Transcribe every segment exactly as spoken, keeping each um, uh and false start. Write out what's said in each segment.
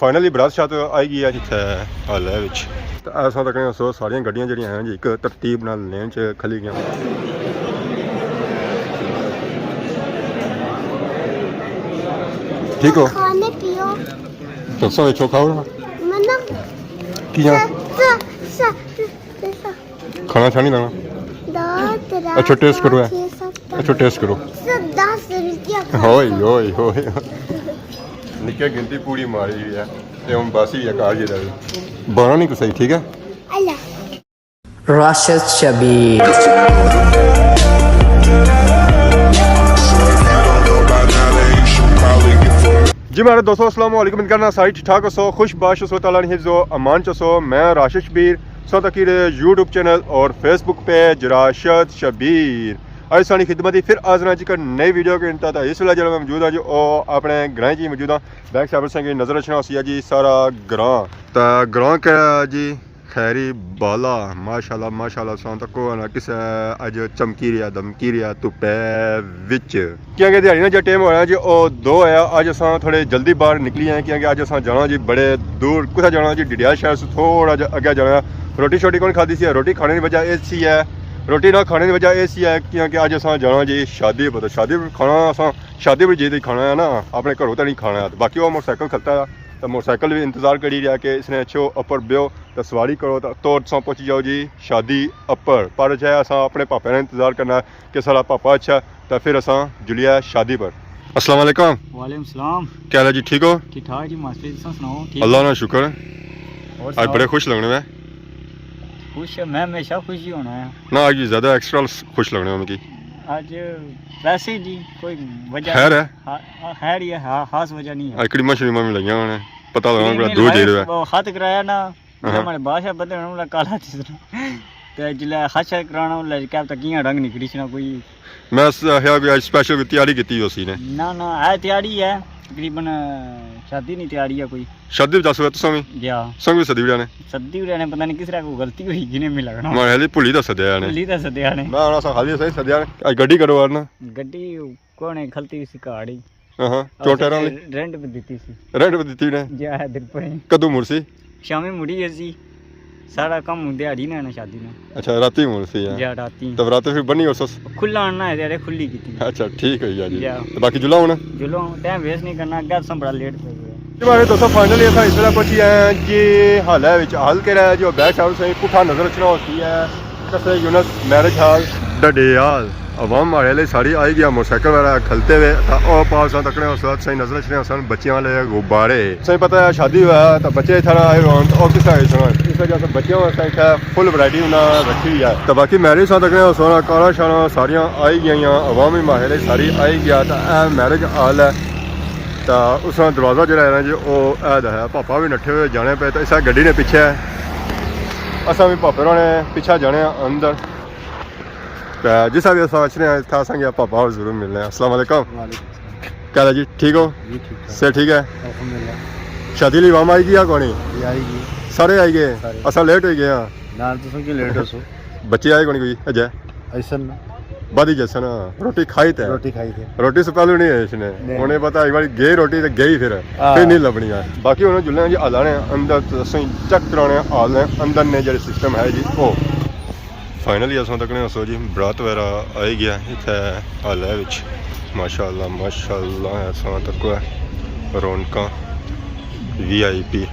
فائنلی برات شات آئی گئی ہے جتھے ہالے وچ۔ تے اساں تکنے سو ساریاں گڈیاں جیڑھیاں ہیں جی، ایک ترتیب نال لین چ کھلی گیاں۔ ٹھیک ہو؟ کھانے پیو۔ تو سو وچو کھاؤ نا۔ مطلب، کیاں؟ س-، س-، س-، س-، کھانا اچھا نہیں لگنا؟ دو، ترے، اچھا، ٹیسٹ کرو، چار، ہے۔ چھ، ست، اچھا، ٹیسٹ کرو۔ س-، دس روپیہ کھا ہوئے، سکتے۔ ہوئے، ہوئے۔ نکے گنتی پوڑی ماری ہوئی ہے۔ تے ہن بس ہی ہے، کار جیڑا وی۔ بارہ نہیں کسائی، ٹھیک ہے؟ اللہ۔ راشد شبیر۔ جی مہاڑے دوستو، السلام علیکم، امید کرنا سارے ٹھیک ٹھاک ہوسو، خوش باش ہوسو، تعالیٰ نے حفظ و امان چ ہوسو۔ میں راشد شبیر، سو تکی رہے یوٹیوب چینل اور فیس بک پیج راشد شبیر۔ اج سانی خدمت ہی پھر حاضر ہاں جی، ایک نئی ویڈیو کے انتہا۔ اس ویلے جڑا میں موجود ہاں جی، او اپنے گرائیں جی موجود ہاں۔ بیک سائیڈ پر سنگی نظر اچھنا ہوسی جی سارا گراں۔ تے گراں کہہ جی، خیری بالا، ماشاءاللہ، ماشاءاللہ، ساں تکو نا کسے اج چمکی رہیا، دمکی رہیا، دھپے وچ۔ کیونکہ دیہاڑی نا جا ٹائم ہویا جی، او دو ہویا، اج اساں تھوڑے جلدی باہر نکلی آئے، کیونکہ اج اساں جانا جی بڑے دور، کتھا جانا جی، ڈڈیال شہر سے تھوڑا جا اگے جانا۔ روٹی شوٹی کون کھادی سی، روٹی کھانے دی وجہ اے سی ہے، روٹی نہ کھانے دی وجہ اے سی ہے، کیونکہ اج اساں جانا جی شادی پر، شادی پر کھانا اساں، شادی پر جی تے کھانا ہے نا، اپنے گھروں تے نہیں کھانا ہے۔ باقی وہ موٹر سائیکل کھلتا ہے، تو موٹر سائیکل بھی انتظار کری رہیا کہ اس نے اچھو اپر بیو۔ تے سواری کرو تے تساں پہنچی جاؤ جی شادی اپر۔ پر اچھا ہے، اساں اپنے پاپے نا انتظار کرنا ہے کہ ساڑا پاپا اچھا، تے پھر اساں جلیا شادی پر۔ السلام علیکم۔ وعلیکم السلام۔ کیا حال ہے جی، ٹھیک ہو؟ ٹھیک ٹھاک جی ماسٹر جی، تساں سناؤ، ٹھیک ہو؟ اللہ نا شکر۔ اور اج سناؤ۔ بڑے خوش لگنے میں۔ خوش ہے، میں ہمیشہ خوش ہی ہونا ہے۔ نہ، اج زیادہ ایکسٹرا خوش لگنے ہو مکی۔ اج ویسے ہی جی، کوئی وجہ خیر نہیں۔ ہے؟ ہا-، ہا-، خیر ہی ہے، ہا-، خاص وجہ نہیں ہے۔ اج کریماں شریماں بھی لگیاں ہونے، پتہ لگنا کریم کوئی نہیں دور جائی لگایا، رہے۔ وہ خط کرایا نا، ہاں۔ ہمارے بادشاہ بدلے ہونا، انہاں کالا چیز نا۔ تے جلے خط شط کرانا، انہاں کیا پتہ کیاں رنگ نکلی سنا کوئی۔ میں س-، آخیا کوئی اج سپیشل کوئی تیاری کیتی ہوسی نے۔ نہ، نہ، ہے تیاری ہے، تقریباً، شادی نہیں تیاری ہے کوئی۔ شادی بھی دس ہوئے تساں بھی؟ جی ہاں۔ تساں بھی سدی وڑیا نے؟ سدی وڑیا نے، پتہ نہیں کس طرح کوئی غلطی ہوئی، جنہیں میں لگنا۔ میں خیالی بھلی دا سدیا نے۔ بھلی دا سدیا نے۔ میں آنا سا خالی سہی سدیا نے۔ اج گڈی کرو آنا۔ گڈی کون ہے، کھلتی ہوئی سی کاڑ ہی۔ ہاں ہاں، چوٹے رہن لئی۔ رینٹ پہ دتی سی۔ رینٹ پہ دتی نے؟ جی ہاں، دل پہ۔ کدوں مڑسی؟ شامی مڑی ہے سی۔ سارا کم ہوں دیہاڑی نے نا، شادی نے۔ اچھا، راتی مڑسی ہے؟ جی ہاں، راتی۔ تو راتی پھر بنی اس؟ کھلا آنا ہے، دیہاڑے کھلی کیتی۔ اچھا، ٹھیک ہوئی گیا جی۔ جی ہاں۔ تو باقی جلو ہن؟ جلو ہن، ٹائم ویسٹ نہیں کرنا، اگے اساں بڑا لیٹ پہ گئے۔ جی مہاڑے دوستو، فائنلی اساں اس طرح پہنچی ہیں جی حالے وچ۔ حال کہہ رہا ہے جو بیک سائیڈ سے پٹھا نظر اچھنا ہوسی ہے۔ قصر یونس میرج ہال ڈڈیال۔ عوام مہاڑے لئی ساری آئی گیا، موٹر سائیکل وغیرہ کھلتے ہوئے۔ تا او پاس اساں تکنے اس وقت صحیح نظر اچھنے سن بچیاں والے غبارے۔ صحیح پتہ ہے شادی ہوا ہے تا بچے اتھا آئے ہوئے ہن تا او کس طرح سن۔ اس وجہ سے بچیاں واسطے اتھا فل ورائٹی انہاں رکھی ہوئی ہے۔ تا باقی میرج اساں تکنے سونا کاراں شاراں ساریاں آئی گئیاں، عوامی مہاڑے لئی ساری آئی گیا۔ تا اے میرج ہال ہے۔ تا اس نا دروازہ جڑا ہے نا جی، او اے دا ہے۔ پاپا بھی نٹھے ہوئے جانے پے، تا اسا گڈی نے پیچھے ہے۔ اساں بھی پاپے ہوراں نے پیچھے جانے آں اندر۔ تے جس ویلے اساں اچھنے آں، اتھا اساں گیا پاپا ہور ضرور ملنے آں۔ السلام علیکم۔ وعلیکم السلام۔ کیا حال ہے جی؟ ٹھیک ہو؟ جی، ٹھیک ٹھاک۔ صحت ٹھیک ہے؟ الحمدللہ۔ شادی لئی عوام آئی گئی یا کونی؟ جی، آئی گئی۔ سارے آئی گئے؟ سارے۔ اساں لیٹ ہوئی گئے ہاں۔ نہ، تساں کیوں لیٹ ہوسو؟ بچے آئے کونی کوئی اجے؟ ایسا نا۔ بعد ہی جیسا نا، روٹی کھائی تے۔ روٹی کھائی تے۔ روٹی سے پہلے نہیں آئے اس نے۔ نہیں۔ انہیں پتہ ایک بار گئی روٹی تے گئی پھر۔ ہاں۔ پھر نہیں لبنی ہے۔ باقی انہوں جلنے جی حالاں نے اندر، تساں چیک کرانے حالاں نے اندر نے جڑے سسٹم ہے جی، او۔ فائنلی اساں تکنے اسو جی، برات وغیرہ آئی گیا اتھے حالے وچ۔ ماشاءاللہ، ماشاءاللہ، اساں تکو ہے رونقاں وی آئی پی۔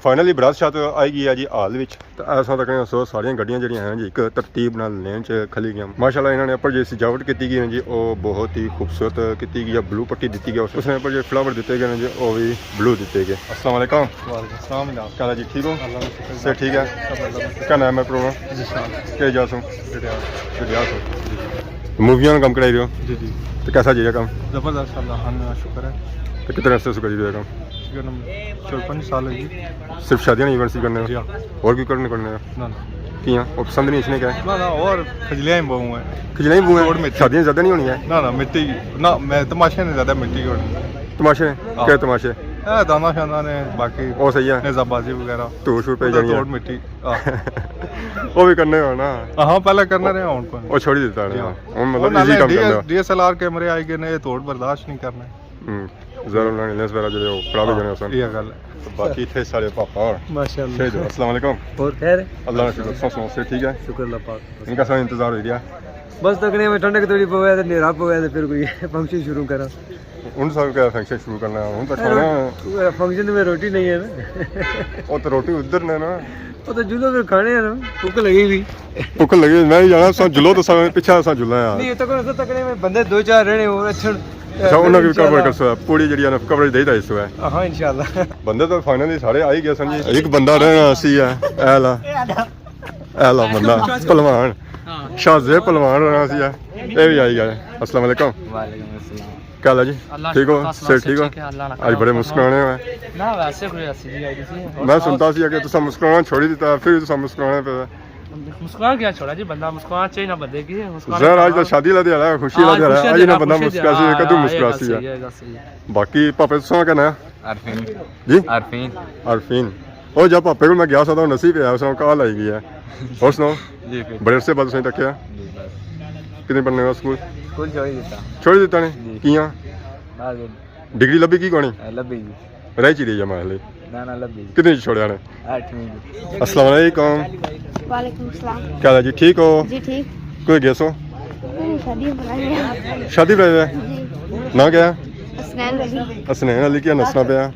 فائنلی برات شات آئی گئی ہے جی حال وچ۔ تے اساں تکنے اسو ساریاں گڈیاں جڑیاں ہیں جی، ایک ترتیب نال لین چ کھلی گیاں۔ ماشاءاللہ، انہاں نے اپر جی سجاوٹ کیتی گئی ہے جی، او بہت ہی خوبصورت کیتی گئی ہے، بلو پٹی دتی گئی ہے۔ اس نے اپر جی فلاور دتے گئے ہیں جی، او وی بلو دتے گئے۔ السلام علیکم۔ وعلیکم السلام جناب۔ کیا حال ہے جی، ٹھیک ہو؟ اللہ کا شکر ہے۔ صحت ٹھیک ہے؟ سب اللہ کا شکر۔ کیا نام ہے اپنا؟ ذیشان۔ کیا جا سو؟ ڈڈیال۔ ڈڈیال سو۔ موویاں نا کم کرائی رہے ہو؟ جی، جی۔ تو کیسا جی رہا کم؟ زبردست، اللہ خان کا شکر ہے۔ تو کتنے عرصے سے کری رہے ہو کم؟ تقریباً چار پنج سال ہے جی۔ صرف شادیاں نہیں ایونٹس کرنے ہو؟ جی ہاں۔ اور کوئی کرنے کرنے ہو؟ نہ، نہ۔ کیاں؟ وہ پسند نہیں اس نے کیا ہے؟ نہ، نہ، اور کھجلیاں ہی بہوں ہیں۔ کھجلیاں ہی بہوں ہیں؟ توڑ مٹی۔ شادیاں زیادہ نہیں ہونی ہے؟ نہ، نہ، مٹی، نہ، میں تماشے نے زیادہ مٹی ہونی ہے۔ تماشے؟ ہاں۔ کیا تماشے؟ اے دانا شانا نے، باقی او صحیح ہے۔ نیزہ بازی وغیرہ۔ تو شور پہ جانی ہے۔ توڑ مٹی۔ ہاں۔ وہ بھی کرنے ہو نا؟ ہاں، پہلے کرنا رہا، ہن کوئی نہیں۔ وہ چھوڑ ہی دیتا ہے جی نا۔ ہاں۔ ہن مطلب وہ نالے ایزی کم ڈی ایس، کرنا۔ ڈی ایس ایل آر کیمرے آئی گئے نے، یہ توڑ برداشت نہیں کرنا۔ ہوں۔ ذرا انہاں نے لیس وغیرہ جڑے وہ خراب ہو جانے سن۔ یہ گل ہے۔ باقی تھے سارے پاپا اور ماشاءاللہ۔ شہید ہو۔ السلام علیکم۔ اور خیر ہے؟ اللہ کا شکر، سو سناؤ، صحت ٹھیک ہے؟ شکر اللہ پاک۔ ان کا سارا انتظار ہو گیا۔ بس تکنے میں ٹھنڈک تھوڑی پوے تے نیرا پوے تے پھر کوئی فنکشن شروع کراں۔ ہن سب کا فنکشن شروع کرنا ہے، ہن تو کھانا ہے۔ فنکشن میں روٹی نہیں ہے نا۔ وہ تو روٹی ادھر نے نا۔ وہ تو جلو پھر کھانے ہیں نا، بھوک لگی ہوئی۔ بھوک لگی، میں ہی جانا، سا جلو تو سا پیچھے سا جلنا ہے یار۔ نہیں، تکنے، تکنے میں بندے دو چار رہنے اور اچھے۔ اچھا، انہاں کی کور کر سو، پوری جڑی ہے نا، کور دے دا اس ہے۔ ہاں، انشاءاللہ۔ بندے تو فائنلی سارے آ ہی گئے سن جی۔ ایک بندہ رہنا سی ہے، اے لا۔ اے لا بندہ، پہلوان۔ شاہ زیب پہلوان رہنا سی ہے۔ اے بھی آئی گئے۔ السلام علیکم۔ وعلیکم السلام۔ کیا حال ہے جی؟ اللہ ٹھیک ہو؟ شکر، صحت ٹھیک ہو؟ اللہ کا اج بڑے کرم۔ مسکرانے ہوئے۔ نہ، ویسے کوئی ایسی نہیں آئی تھی۔ میں سنتا سی کہ تساں مسکرانا چھوڑی دیتا، پھر بھی تساں مسکرانے پہ۔ مسکرانا کیا چھوڑا جی، بندہ مسکرانا چاہیے نا بندے کی، مسکرانا ظاہر آج تو شادی لا دیا ہے، خوشی لا دیا ہے، آج نہ بندہ مسکرا سی، کدوں مسکرا سی ہے۔ باقی پاپے تساں کہنا؟ عارفین۔ جی؟ عارفین۔ عارفین۔ او جا پاپے کول میں گیا سا تو نصیب ہے، اس کال آئی گئی ہے۔ اور سناؤ؟ جی، پھر۔ بڑے عرصے بعد تساں تکیا؟ جی، بس۔ کتنے پڑھنے ہو سکول؟ سکول چھوڑی دیتا۔ چھوڑی دیتا نے؟ جی۔ کیاں؟ بس۔ ڈگری لبھی کی کونی؟ اے، لبھی جی۔ رہ چی رہی ہے ماحلے؟ نہ، نہ، لبھی جی۔ کتنے چ چھوڑیا نے؟ آٹھویں جی۔ السلام علیکم۔ وعلیکم السلام۔ کیا حال ہے جی؟ ٹھیک ہو؟ جی، ٹھیک۔ کوئی گیس ہو؟ ہوں، شادی بلائی ہے۔ شادی بلائی ہے؟ جی۔ نہ کیا؟ حسنین علی۔ حسنین علی کیا نسنا پیا؟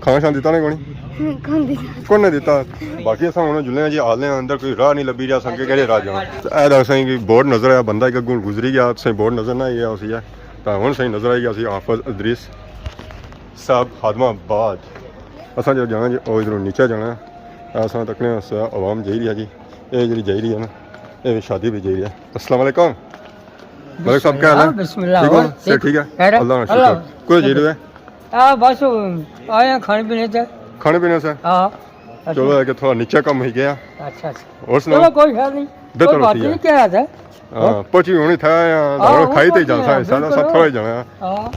کھانا شانا دیتا نے کونی؟ ہوں، کون دیتا؟ کون نے دیتا؟ باقی اساں ہن جلنے آں جی، حال نے اندر کوئی راہ نہیں لبھی رہیا، اساں کے کہڑے راہ جانا؟ اے دا اساں کی بورڈ نظر آیا، بندہ ایک اگوں گزری گیا، اساں بورڈ نظر نہ آیا اسی ہے۔ تاں ہن اساں نظر آئی گیا سی حافظ ادریس صاحب خادم آباد۔ اساں جو جانا جی، او ادھروں نیچے جانا ہے۔ اساں تکنے آں عوام جائی رہی ہے جی، اے جڑی جائی رہی ہے نا، اے شادی بھی جائی رہی ہے۔ السلام علیکم۔ ملک صاحب، کیا حال ہے؟ بسم اللہ، ٹھیک ہو؟ اور صحت ٹھیک ہے؟ خیر ہے؟ اللہ کا شکر۔ اللہ۔ کوئی جائی رہے؟ آ، بس آئے ہیں کھانے پینے سے۔ کھانے پینے سے؟ ہاں۔ چلو، ہے کہ تھوڑا نیچا کم ہی گیا۔ اچھا، اچھا۔ اور سناؤ؟ چلو، کوئی خیال نہیں۔ بہتر کوئی بات ہوتی ہے۔ نہیں، کیا ہے؟ ہاں، پہنچی ہونی تھا یا ہاں، ہور وہ کھائی تے پہنچی جانا ہے، سارا بالکل۔ سب تھوڑا ہی جانا ہے۔ ہاں۔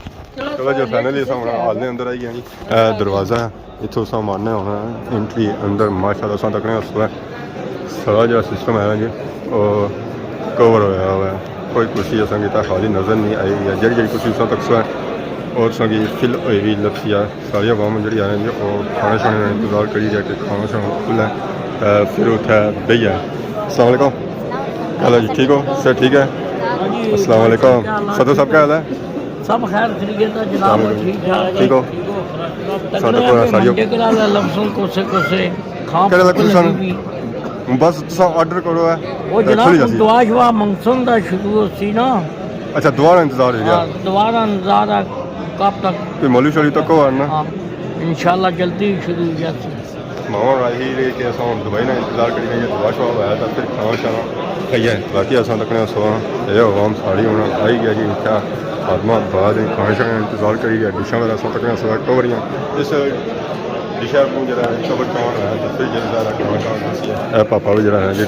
چلو، جو فائنلی اساں ہن حال نے اندر آئی گئے جی۔ اے دروازہ ہے، اتھوں اساں مارنے ہونا ہے انٹری اندر۔ ماشاءاللہ، اساں تکنے اس وقت سارا جیہڑا سسٹم ہے نا جی، او کور ہویا ہوا ہے۔ کوئی کرسی اساں کی اتھا خالی نظر نہیں آئی ہے۔ جیہڑی جیہڑی کرسی اساں تکسو ہے، او اساں کی فل ہوئی ہوئی لبسی ہے۔ ساری عوام جیہڑی ہے نا جی، او کھانا شانے نا انتظار کری رہی ہے کہ کھانا شانا کھلے، اے، پھر اتھے بہی ہے۔ السلام علیکم۔ کیا حال ہے جی؟ ٹھیک ہو؟ صحت ٹھیک ہے؟ السلام علیکم۔ صدر صاحب، کیا حال ہے؟ سب خیر خیریت ہے جناب، السلام علیکم۔ ٹھیک ٹھاک ہے۔ ٹھیک ہو؟ سب تکڑے سارے ہو۔ منڈے کرا لے لمسم کوسے کوسے کھاں کہڑے لگے سن؟ بس تساں آرڈر کرو ہے۔ وہ تے جناب، کھلی جاسی۔ دعا شعا منگسن دا شروع ہوسی نا۔ اچھا، دعا نا انتظار ہے یار۔ ہاں، دعا نا انتظار ہے کب تک؟ کوئی مولوی شولوی تکو ہے نا؟ ہاں، انشاءاللہ جلدی شروع ہو جاسی۔ ماما راہی رہے کہ اساں ہن دبئی نا انتظار کری رہے ہیں، دعا شعا ہویا تاں پھر کھانا شانا کھائیے۔ باقی اساں تکنے سواں، اے عوام ساری ہن آئی گیا جی اتھا۔ خادم آباد کھانا شانا انتظار کری رہے، ڈشاں وغیرہ اساں تکنے سواں کور ہیاں۔ اس ڈشاں کو جڑا ہے کور کھانا ہویا تاں پھر جڑا سارا کھانا شانا کھاسی۔ اے پاپا بھی جڑا ہے جی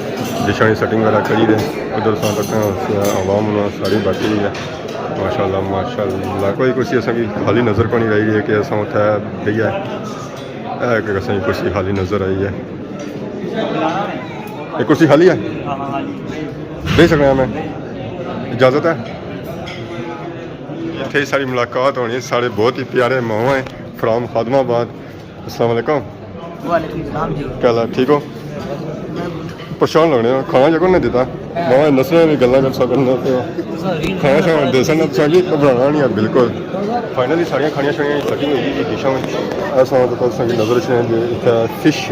ڈشاں کی سیٹنگ وغیرہ کری رہے، ادھر اساں تکنے عوام ہن ساری بیٹھی ہوئی ہے۔ ماشاءاللہ، ماشاءاللہ۔ کوئی کرسی اساں کی خالی نظر کونی رہی ہے کہ اساں اتھے بہی ہے۔ اے کہ اساں کی کرسی خالی نظر آئی ہے۔ یہ کرسی خالی ہے؟ بہی سکنا میں؟ اجازت ہے؟ اتھے ہی ساری ملاقات ہونی ہے، سارے بہت ہی پیارے ماما ہیں، فرام خادم آباد۔ السلام علیکم۔ وعلیکم السلام جی۔ کیا حال ہے؟ ٹھیک ہو؟ پریشان لگنے ہو، کھانا جا کون نے دیتا؟ ماما نسنے بھی گلاں کر سکن نہ تے ہو۔ کھانا شانا دے سن تساں جی، گھبرانا نہیں ہے بالکل۔ فائنلی ساریاں کھانیاں شانیاں سیٹنگ ہوئی گئی جی ڈشاں وچ۔ اساں تو تساں کی نظر اچ نے جی اتھا فش،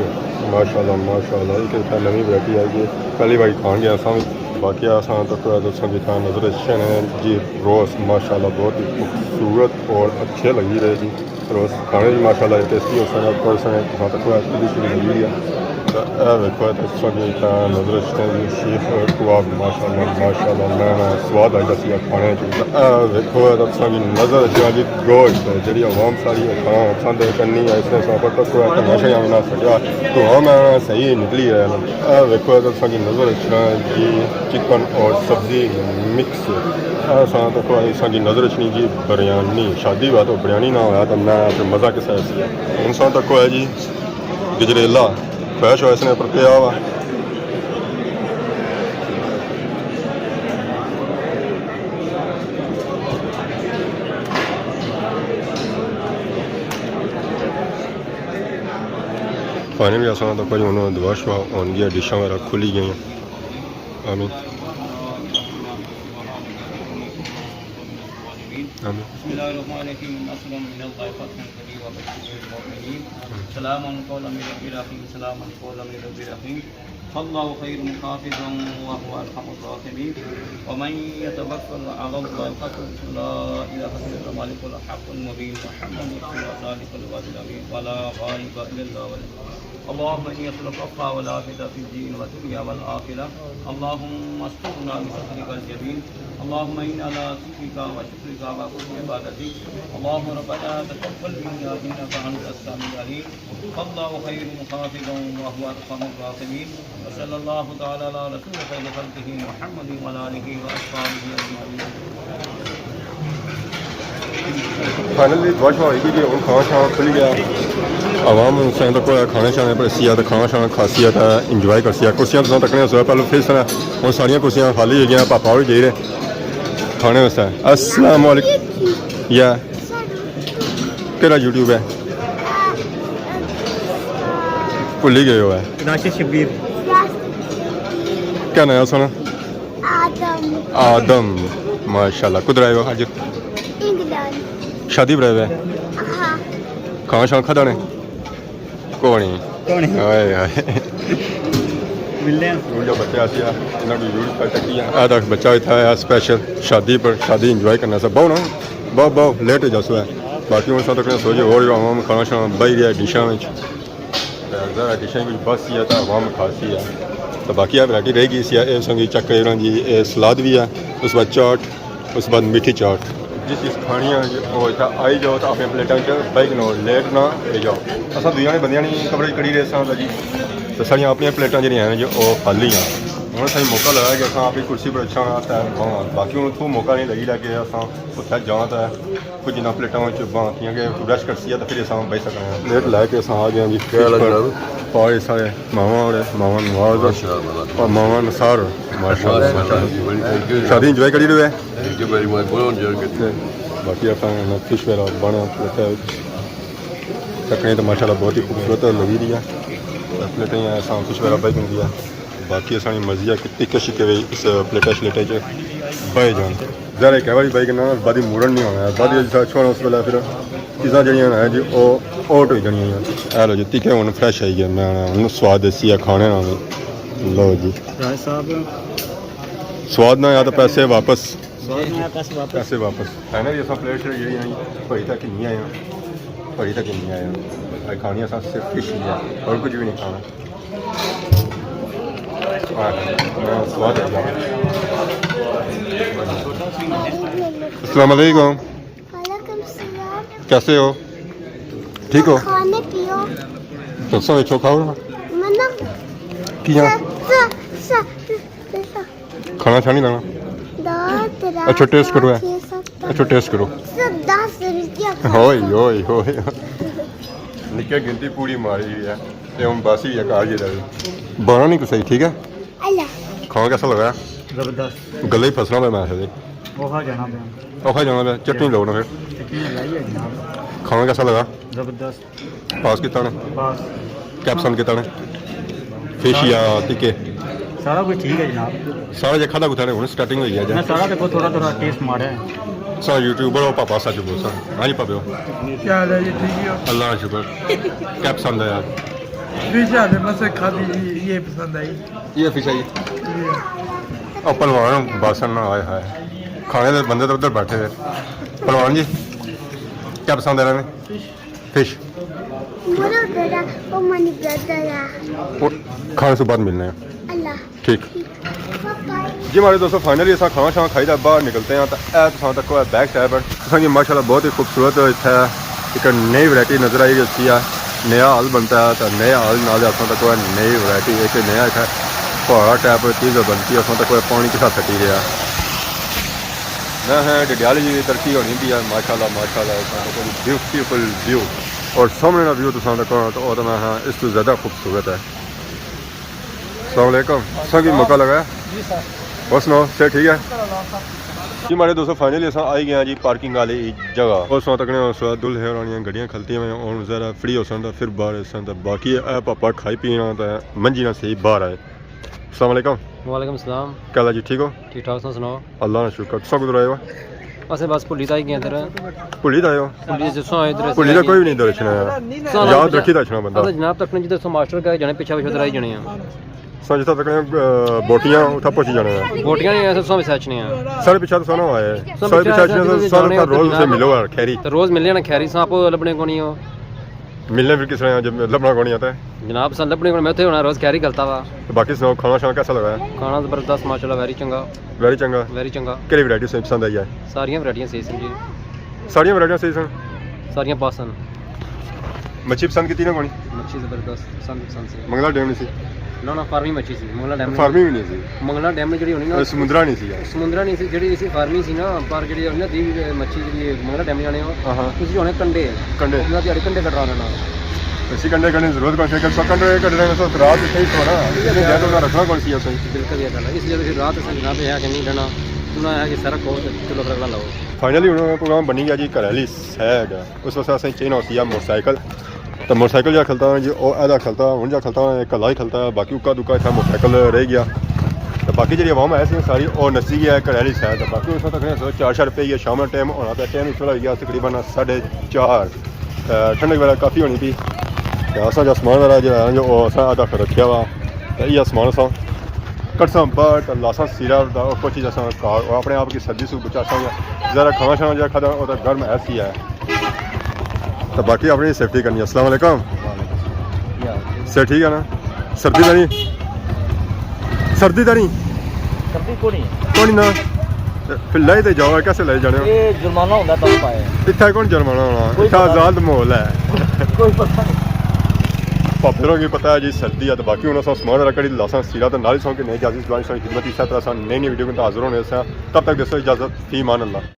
ماشاءاللہ، ماشاءاللہ، ایک اتھا نویں ورائٹی آئی گئی، پہلی باری کھان گیا اساں وی۔ باقی اساں تک تساں کی اتھا نظر اچھے نے جی روس، ماشاءاللہ، بہت ہی خوبصورت اور اچھے لگی رہے جی۔ روس کھانے بھی ماشاءاللہ ٹیسٹی ہو سن، پر سن تساں تک پوری پوری لگی رہی ہے۔ تو اے ویکھو، تساں کی اتھا نظر اچھے جی سیخ کباب، ماشاءاللہ، ماشاءاللہ، میں سواد آئی جاسی کھانے چ۔ اے ویکھو، تساں کی نظر اچھے جی گوشت، جڑی عوام ساری کھانا پسند کرنی ہے، اس نے سب تک تماشا آنا سکیا، تو ہم صحیح نکلی ہے۔ اے ویکھو، تساں کی نظر اچھے جی چکن اور سبزی مکس۔ اساں تک اساں کی نظر اچھنی جی بریانی، شادی ہوا تو بریانی نہ ہویا تو میں تے مزہ کسا سی۔ ہن اساں تک ہے جی گجریلا، خواہش ہوا اس نے پر پیا ہوا۔ فائنلی اساں تک ہن دعا شعا ہون گیا، ڈشاں وغیرہ کھلی گئیاں۔ آمین۔ آمین۔ بسم اللہ الرحمن الرحیم۔ نصر من اللہ فتح قریب وبشر المؤمنین۔ سلام قولا من رب رحیم۔ سلام قولا من رب رحیم۔ فاللہ خیر حافظا وهو ارحم الراحمین۔ ومن يتوکل علی اللہ فحسبہ۔ لا الہ الا اللہ الملک الحق المبین۔ محمد رسول اللہ صادق الوعد الامین۔ ولا غالب الا اللہ ولی۔ اللهم إني أسألك العفو والعافية في الدين والدنيا والآخرة۔ اللهم استرنا بسترك الجميل۔ اللهم إنا على ذكرك وشكرك وحسن عبادتك۔ اللهم ربنا تقبل منا إنك أنت السميع العليم۔ فالله خير حافظا وهو أرحم الراحمين۔ وصلى الله تعالى على رسول خير خلقه محمد وعلى آله وأصحابه أجمعين۔ فائنلی دعا شعا ہوئی گئی جی، ہن کھانا شانا کھلی گیا۔ عوام سائیں تک ہویا، کھانے شانے پر سی آ تے کھانا شانا کھاسی آ تے انجوائے کرسی آ۔ کرسیاں تساں تکنے سو پہلو پھر سنا، ہن ساریاں کرسیاں خالی ہوئی گیاں، پاپا ہوئی جائی رہے کھانے واسطے۔ السلام علیکم۔ یا کہڑا یوٹیوب ہے؟ بھلی گئے ہو ہے۔ راشد شبیر۔ کیا نام ہے سنا؟ آدم۔ آدم۔ ماشاءاللہ۔ کدھر آئے ہو اج؟ انگلینڈ۔ شادی پر آئے ہو؟ ہاں۔ کھانا شانا کھادا نے؟ کوئی نہیں۔ کوئی نہیں۔ ہائے ہائے۔ ملنے ہیں۔ ہن جو بچہ آسی آ، انہاں کو یوٹیوب پر تکی آ۔ آ تک بچہ اتھا آیا سپیشل شادی پر، شادی انجوائے کرنا سا۔ بہو نا، بہو، بہو، لیٹ ہو جاسو ہے۔ باقی ہن ساں تک سوچے ہور جو عوام کھانا شانا بائی رہیا ڈشاں وچ۔ تے ذرا ڈشاں کچھ بس ہی ہے تے عوام کھاسی ہے۔ تے باقی آ ورائٹی رہ گئی سی، اے سنگی چیک کری رہنا جی، اے سلاد بھی ہے، اس بعد چاٹ، اس بعد میٹھی چاٹ۔ جس چیز کھانی ہے جی، او اتھا آئی جاؤ تے اپنی پلیٹاں وچ بائی کنو، لیٹ نہ ہوئی جاؤ۔ اساں دویاں نے بندیاں نی کوریج کری رہے ساں جی، تے ساڑیاں اپنیاں پلیٹاں جیڑھیاں ہیں جی، او خالی ہیں۔ ہن اساں موقع لگا کہ اساں اپنی کرسی پر اچھاں تے بہواں، باقی ہن اتھوں موقع نہیں لگی رہیا کہ اساں اتھا جاں تے کچھ انہاں پلیٹاں وچ باں کیاں کہ رش کرسی ہے تے پھر اساں بہی سکنے ہیں۔ پلیٹ لے کے اساں آ گئے ہیں جی، کیا فش پر۔ اور یہ سارے ماما اور ماما نواز اور ماشاءاللہ۔ اور ماما نثار۔ ماشاءاللہ، ماشاءاللہ۔ شادی انجوائے کری رہے ہیں؟ تھینک یو ویری مچ، بہت انجوائے کیتے۔ باقی اساں فش وغیرہ بنا پلیٹاں وچ چکنے تو ماشاءاللہ بہت ہی خوبصورت لگی رہی ہے۔ پلیٹیں اساں فش وغیرہ بائی کن دیا۔ باقی اساں نی مرضی ہے کہ ٹکے شکے وی اس پلیٹا شلیٹا چ بائے جان۔ ظاہر ہے کئی واری بائی کنا بعد ہی مڑن نہیں ہونا ہے، بعد ہی جس طرح چھوڑنا اس ویلے پھر چیزاں جڑیاں ہیں جی او آؤٹ ہوئی جانیاں ہیں۔ اے لو جی ٹکے ہن فریش آئی گئے، میں ہن سواد دیسی ہے کھانے نا۔ لو جی۔ راج صاحب۔ سواد نہ آیا تو پیسے واپس۔ سواد نہ آیا پیسے واپس۔ پیسے واپس۔ ہے نا جی اساں پلیٹ شلیٹ جڑی ہیں بھری تک نہیں آیا، بھری تک نہیں آیا۔ اے کھانی اساں صرف فش ہی ہے اور کچھ بھی نہیں کھانا۔ السلام علیکم۔ وعلیکم السلام۔ کیسے ہو؟ ٹھیک ہو؟ کھانے پیو۔ تو سب اچھو کھاؤ نا۔ منا۔ کیا؟ س-، س-، س-، کھانا شانا نہیں لانا؟ دو، ترے، اچھا، ٹیسٹ کرو، چار، ہے۔ چھ، ست، اچھا، ٹیسٹ کرو۔ س-، دس روپیہ کھا۔ ہوئے، ہوئے، ہوئے۔ نکے گنتی پوری ماری ہوئی ہے۔ تے ہن بس ہی ہے، کار جی دا۔ بارہ نہیں کسائی، ٹھیک ہے؟ اللہ۔ کھانا کیسا لگا؟ زبردست۔ گلے ہی پھسنا پیا میں ایسے۔ اوکھا جانا پیا۔ اوکھا جانا پیا، چٹنی لاؤ نا پھر۔ چٹنی لائی ہے جناب۔ کھانا کیسا لگا؟ زبردست۔ پاس کیتا نے؟ پاس۔ کیا پسند کیتا نے؟ فش یا ٹکے؟ سارا کچھ ٹھیک ہے جناب۔ سارا جے کھادا کتھا نے؟ ہن سٹارٹنگ ہوئی ہے جے۔ میں سارا دیکھو تھوڑا تھوڑا ٹیسٹ مارا ہے۔ سا یوٹیوبر ہو، پاپا سچ بول سا۔ ہاں جی پاپیو۔ کیا حال ہے جی؟ ٹھیک ہی ہو؟ اللہ کا شکر۔ کیا پسند ہے یار؟ فش آلے بس کھادی جی، یہ پسند آئی۔ یہ فش آئی۔ یہ۔ او پہلوان باسن نہ آئے ہائے۔ کھانے دے بندے تو ادھر بیٹھے ہوئے۔ پہلوان جی، کیا پسند ہے انہاں نے؟ فش۔ مرو گڑا، او منی بردر ہے۔ اور کھانے سے بعد ملنے ہیں۔ اللہ۔ ٹھیک۔ جی ہمارے دوستو، فائنلی اساں کھانا شانا کھائی تے باہر نکلتے ہیں، تو اے تساں تکو ہے بیک سائیڈ پر، تساں کی ماشاءاللہ بہت ہی خوبصورت اتھے ایک نئی ورائٹی نظر آئی رہی ہے، نیا ہال بنتا ہے، تو نئے ہال نال اساں تکو ہے نئی ورائٹی، ایک نیا اتھے پہاڑا ٹائپ چیز بنتی ہے، اساں تکو ہے پانی کسا سٹی رہیا۔ میں ہے ڈڈیال جی ترقی ہونی پی ہے، ماشاءاللہ، ماشاءاللہ، اساں تکو بیوٹیفل ویو، اور سامنے نا ویو تساں تکو تو او تو میں ہاں اس تو زیادہ خوبصورت ہے۔ السلام علیکم۔ سنگی موقع لگا ہے؟ جی سر۔ اور سناؤ، صحت ٹھیک ہے؟ شکر اللہ کا۔ جی ماڑے دوستو، فائنلی اساں آئی گئے ہاں جی پارکنگ والی جگہ۔ اس وقت تکنے اس وقت دلہے ہورانیاں گڈیاں کھلتیاں ہوئیاں، ہن ذرا فری ہوسن تاں پھر باہر اساں تاں باقی اے پاپا کھائی پینا تاں منجی نہ صحیح باہر آئے۔ السلام علیکم۔ وعلیکم السلام۔ کیا حال ہے جی، ٹھیک ہو؟ ٹھیک ٹھاک، تساں سناؤ؟ اللہ نا شکر۔ تساں کدھر آئے ہو؟ اسے بس بھلی تائی گئے ادھر۔ بھلی تائی ہو؟ بھلی جسوں آئے ادھر، بھلی دا کوئی بھی نہیں ادھر اچھنا ہے۔ یاد رکھی دا اچھنا بندہ۔ اصل جناب تکنے جدھر سو ماسٹر گئے جانے، پیچھے پیچھے ادھر آئی جانے ہیں۔ ساں جتھاں تک، اہ، بوٹیاں اتھاں پہنچی جانے ہیں۔ بوٹیاں نہیں، اساں سویں سچنے ہیں۔ سارے پچھا تو سونا ہوا ہے۔ سارے پچھا اچھنے تو سارے روز اسے ملو یار، خیری۔ تو روز ملنے نا خیری، ساں آپ لبنے کونی ہو۔ ملنے پھر کس طرح جب لبنا کونی آتا ہے؟ جناب، ساں لبنے کونی، میں تے ہونا روز خیری گلتا وا۔ تو باقی سناؤ، کھانا شانا کیسا لگا ہے؟ کھانا زبردست، ماشاءاللہ، ویری چنگا۔ ویری چنگا۔ ویری چنگا۔ کیڑی ورائٹی سب پسند آئی ہے؟ ساریاں ورائٹیاں صحیح سن جی۔ ساریاں ورائٹیاں صحیح سن؟ ساریاں پسند۔ مچھی پسند کیتی نا کونی؟ مچھی زبردست، پسند، پسند سی۔ منگلا ڈیم نہیں سی؟ نہ، نہ، فارمی مچھی سی، منگلا ڈیم نہیں۔ فارمی بھی نہیں سی؟ منگلا ڈیم جڑی ہونی نا، اے، سمندرا نہیں سی یار۔ سمندرا نہیں سی، جڑی سی فارمی سی نا، پر جڑی ہونی نا دی مچھی جڑی منگلا ڈیم جانے ہو، ہاں، ہاں۔ اس جی ہونے کنڈے۔ کنڈے۔ انہاں دی کنڈے کٹرا لینا۔ اسی کنڈے کٹنے ضرورت کون سی؟ اگر سو کنڈے کٹنے تو رات اتھے ہی سونا۔ اتنے جا تو رکھنا کون سی اساں؟ بالکل یہ گل ہے۔ اس لیے پھر رات اساں جناب یہ ہے کہ نہیں رہنا، انہاں ہے کہ سڑک ہو تے چلو پھر اگلا لاؤ۔ فائنلی ہن پروگرام بنی گیا جی گھر والی سیگ۔ اس واسطے اساں چاہینا ہوسی موٹر سائیکل۔ تے موٹر سائیکل جا کھلتا جی، او ایدا کھلتا، ہن جا کھلتا، اے کلا ہی کھلتا، باقی اکا دکا اتھا موٹر سائیکل رہ گیا۔ تے باقی جیڑی عوام ہے سی ساری او نسی گیا گھر والی سائیڈ۔ تے باقی اس وقت تقریباً چار شار پہ گیا، شام نا ٹائم ہونا پیا، ٹائم اس ویلے ہوئی گیا تقریباً ساڑھے چار۔ تے ٹھنڈک وغیرہ کافی ہونی پی۔ تے اساں جو سامان وغیرہ جیڑا ہے جو او اساں آدھا کر رکھیا وا۔ تے یہ سامان اساں کٹساں باہر تے لاساں سیرا دا، او پہنچی جاساں گھر، او اپنے آپ کی سردی سوں بچاساں۔ ذرا کھانا شانا جیڑا کھادا او تے گرم ایسی ہے۔ تے باقی اپنی سیفٹی کرنی ہے۔ السلام علیکم۔ سر ٹھیک ہے نا؟ سردی تے نہیں؟ سردی تے نہیں؟ سردی کونی۔ کونی نا؟ پھر لائی تے جاؤ، کیسے لائی جانے ہو؟ یہ جرمانہ ہوندا ہے، تہوں پائے۔ اتھا کون جرمانہ ہونا؟ کوئی اتھا پتہ آزاد نہیں۔ ماحول ہے۔ کوئی پتہ نہیں۔ پاپے ہوراں کی پتہ ہے جی سردی ہے، تے باقی ہن اساں سامان رکھ کے لاساں سیرا تے نال ہی سو کے نئی اجازت دلانی سو خدمت، اسی طرح اساں نئی نئی ویڈیو کے حاضر ہونے سے۔ تب تک دوستو اجازت، فی امان اللہ۔